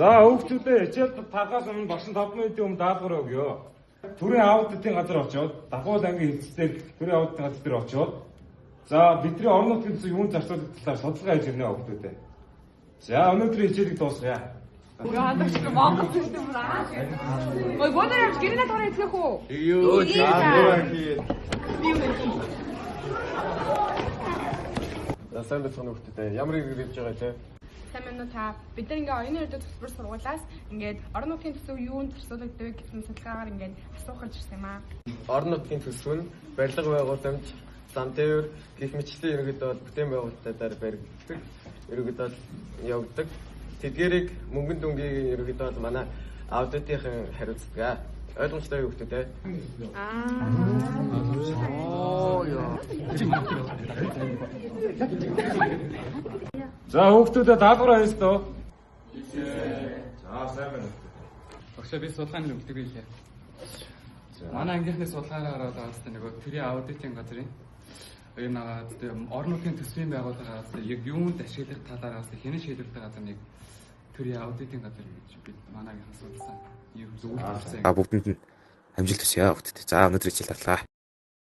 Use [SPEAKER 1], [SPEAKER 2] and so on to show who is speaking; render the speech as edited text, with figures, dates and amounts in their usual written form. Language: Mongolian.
[SPEAKER 1] За хүүхдүүдээ хичээл тархаас өмнө багш нь 5 минутын өмнө даалгавар өгье. Төрийн аудитын газар очиод дагуул ангийн хэлцээр төрийн аудитын газар дээр очиод за бидний орон нутгийн төсөв юунд зарцуулах талаар судалгаа хийж ирнэ хүүхдүүдээ. За өнөөдрийн хичээлийг дуусгая.
[SPEAKER 2] Яадаг чи Монгол зүйл юм аа. Ой, гонор явж гэрээ даалгавар хийх үү?
[SPEAKER 3] Юу
[SPEAKER 4] За сайн байцгаана хүүхдүүдээ. Ямар хэрэг явж байгаа те?
[SPEAKER 2] Сайн байна уу та? Бид нар ингээ оюуны өрдөө төсвөр сургуулаас ингээд орон нутгийн төсөв юунд зарцуулагддаг гэсэн судалгаагаар ингээд асуух гэж ирсэн юм аа.
[SPEAKER 4] Орон нутгийн төсөв нь барилга байгууламж, зам тээвэр гэх мэтчлийн ерөнхийдөө бол бүтээн байгуулалтаар баригддаг. Ерөнхийдөө бол явагддаг. Тэдгээрийг мөнгөн дүнгийн ерөнхийдөө бол манай аудитын хариуцдаг. Ойлгомжтой юу хүүхдүүдээ?
[SPEAKER 1] За хүүхдүүдээ даалгавар хийсэн үү? За сайн байна.
[SPEAKER 5] Багшаа би судалгааны нэр өгдөг байлээ. Манай ангийнхны судалгаагаар бол аастай нөгөө төрийн аудитын газрын энэ орон нутгийн төсвийн байгууллагаас яг юунд ашиглах талаар аастай хэнэ шийдвэрлэдэг газар нэг төрийн аудитын газар гэж бид манай ангийнхан судалсан. Юу зөвлөлт авсан.
[SPEAKER 6] Бүгдэнд нь амжилт хүсье хүүхдүүдээ. За өнөөдөр хичээл тарлаа.